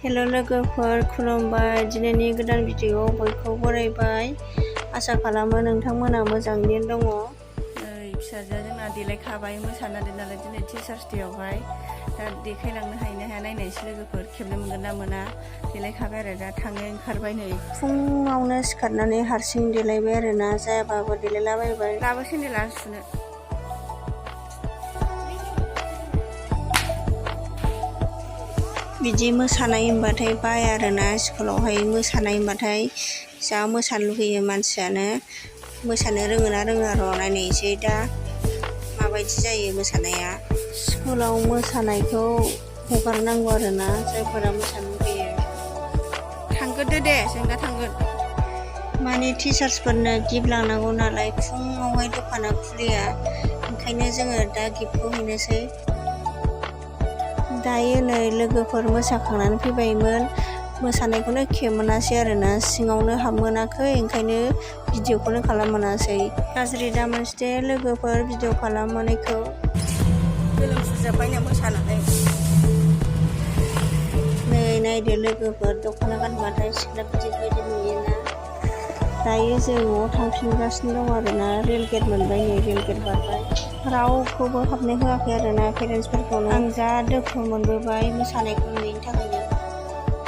हेल' लोगोफोर, खुलुमबाय। दिनैनि गोदान भिडिअ'आव बयखौ बरायबाय। आसा खालामो नोंथांमोना मोजाङैनो दङ। फिसाजोआ जोंना देलायखाबाय मोसानानै नालाय दिनै टिचार्स डेआवहाय दा देखायलांनो हायो ना हाया नायनायसै लोगोफोर, खेबनो मोनगोन ना मोना। देलायखाबाय आरो दा थांनो ओंखारबाय नै। फुङावनो सिखारनानै हारसिं देलायबाय आरोना, जायाबाबो देलायलाबायबाय। लाबो सेन्देला सुनो। बिदि मोसानाय होनबाथाय बाया आरोना, स्कुलावहाय मोसानाय होनबाथाय जा मोसानो लुगैयो मानसियानो। मोसानो रोङोना रोङा र' नायनायसै दा माबायदि जायो मोसानाया। स्कुलाव मोसानायखौ हगारनांगौ आरोना, जायफोरा मोसानो लुगैयो। थांग्रोदो दे, जों दा थांगोन। माने टिचार्सफोरनो गिफ्ट लांनांगौ नालाय, फुङावहाय दखाना खुलिया, ओंखायनो जोङो दा गिफ्टखौ हैनोसै। दायो नै लोगोफोर मोसाखांनानै फैबायमोन, मोसानायखौनो खेबमोनासै आरोना, सिङावनो हाबमोनाखै, ओंखायनो भिडिअ'खौनो खालाम मोनासै। गाज्रि दामोनसै दे लोगोफोर भिडिअ' खालाम मोनैखौ। गोलोमफ्रुजोब्बायनो मोसानानै। नै नायदो लोगोफोर, दख'ना गानबाथाय सिख्ला गिदिर बायदि नुयोना। दायो जों न'आव थांफिनगासिनो दं आरोना, रेल गेट मोनबाय, नै रेल गेट बारबाय। रावखौबो हाबनो होआखै आरोना, पेरेन्टसफोरखौनो। आं जा दोखो मोनबोबाय मोसानायखौ नुयैनि थाखायनो।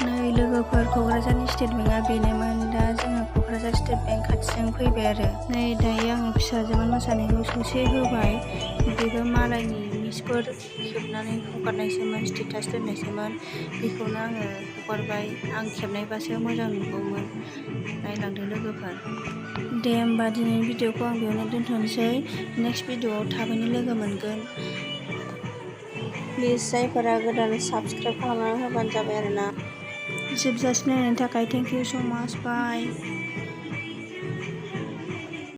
नै लोगोफोर, क'क्राझारनि स्टेट बेंकआ बेनोमोन। दा जोङो क'क्राझार स्टेट बेंक खाथिजों फैबाय आरो। नै दायो आङो फिसाजोमोन मोसानायखौ ससे होबाय। बेबो मालायनि मिसफोर खेबनानै हगारनायसोमोन, स्टेटास दोननायसोमोन। बेखौनो आङो हगारबाय। आं खेबनायबासो मोजां नुगौमोन। नायलांदो लोगोफोर। दे होमबा दिनैनि भिडिअ'खौ आं बेयावनो दोनथ'नोसै। नेक्स्ट भिडिअ'आव थाबैनो लोगो मोनगोन। प्लिज जायफोरा गोदान साबस्क्राइब खालामनानै होबानो जाबाय आरोना। जोबजासिम नायनायनि थाखाय थेंक इउ स' माच, बाय।